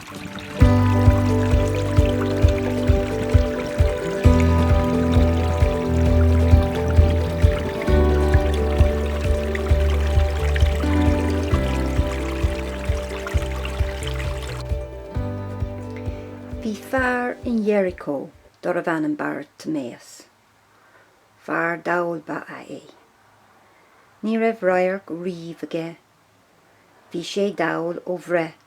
Bhí fear in Iericho darbh ainm Bartiméas. Fear dall ba ea é. Ní raibh radharc riamh aige. Bhí sé dall ó bhreith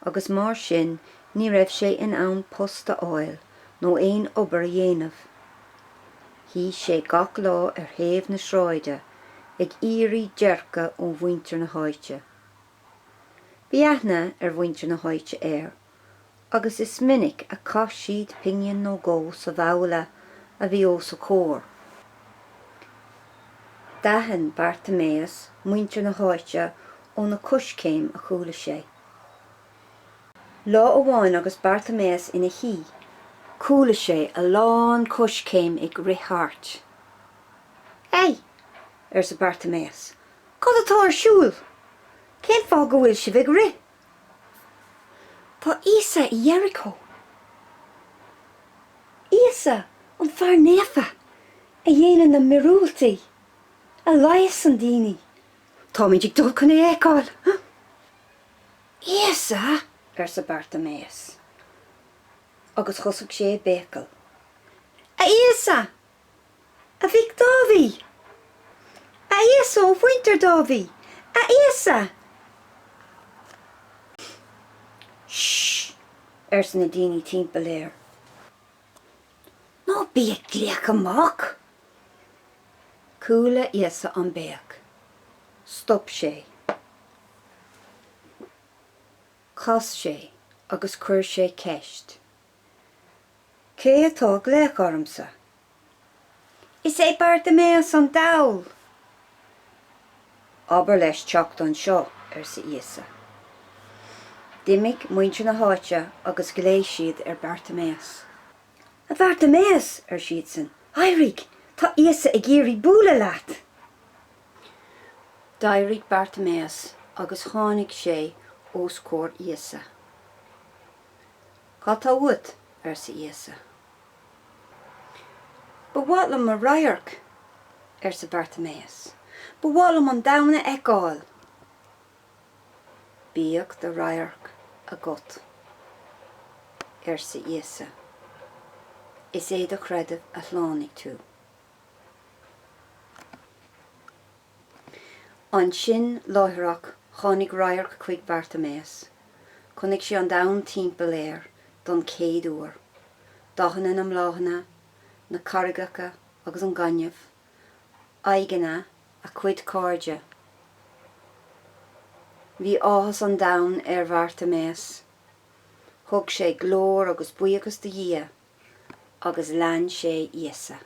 agus mar sin ní raibh sé in ann post a fháil nó aon obair a dhéanamh. Shuigh sé gach lá ar thaobh na sráide ag iarraidh déirce ó mhuintir na háite. Bhí aithne ar mhuintir na háite air agus is minic a chaith siad pingin nó dhó sa bhabhla a bhí os a chomhair. D'aithin Bartiméas muintir na háite ó na coiscéim a chuala sé. Lá amháin agus Bartiméas ina shuí, chuala sé a lán coiscéim ag rith thart. Ei! arsa Bartiméas, cad atá ar siúl? Cén fáth go bhfuil sibh ag rith? Tá Íosa i Jericho. Íosa, an fear naofa, a dhéanann na míorúiltí, a leigheasann daoine. Táimid ag dul chun é a fheiceáil. Íosa! arsa Bartiméas, agus thosaigh sé ag béiceadh. A Íosa! A Mhic Dáiví! A Íosa ó mhuintir Dáiví! A Íosa! Shh! arsa na daoine timpeall air. Ná bí ag glaoch amach! Chuala Íosa an béic. Stop sé. Chas sé agus chuir sé ceist. Cé atá ag glaoch ormsa? Is é Bartiméas an dall! Abair leis teacht anseo, arsa Íosa. D'imigh muintir na háite agus ghlaoigh siad ar Bartiméas. A Bhartiméas, ar siadsan, éirigh, tá Íosa ag iarraidh bualadh leat! D'éirigh Bartiméas agus tháinig sé os comhair Íosa. Cad tá uait? arsa Íosa. Ba mhaith liom mo radharc, arsa Bartiméas. Ba mhaith liom an domhan a fheiceáil. Bíodh do radharc agat, arsa Íosa. Is é do chreideamh a shlánaigh tú. Ansin láithreach tháinig radharc chuig Bartiméas. Chonaic sé an domhan timpeall air don chéad uair, dathanna na mbláthanna, na carraigeacha agus an gaineamh, aghaidheanna a chuid cairde. Bhí áthas an domhain ar Bhartiméas. Thug sé glóir agus buíochas do Dhia agus lean sé Íosa.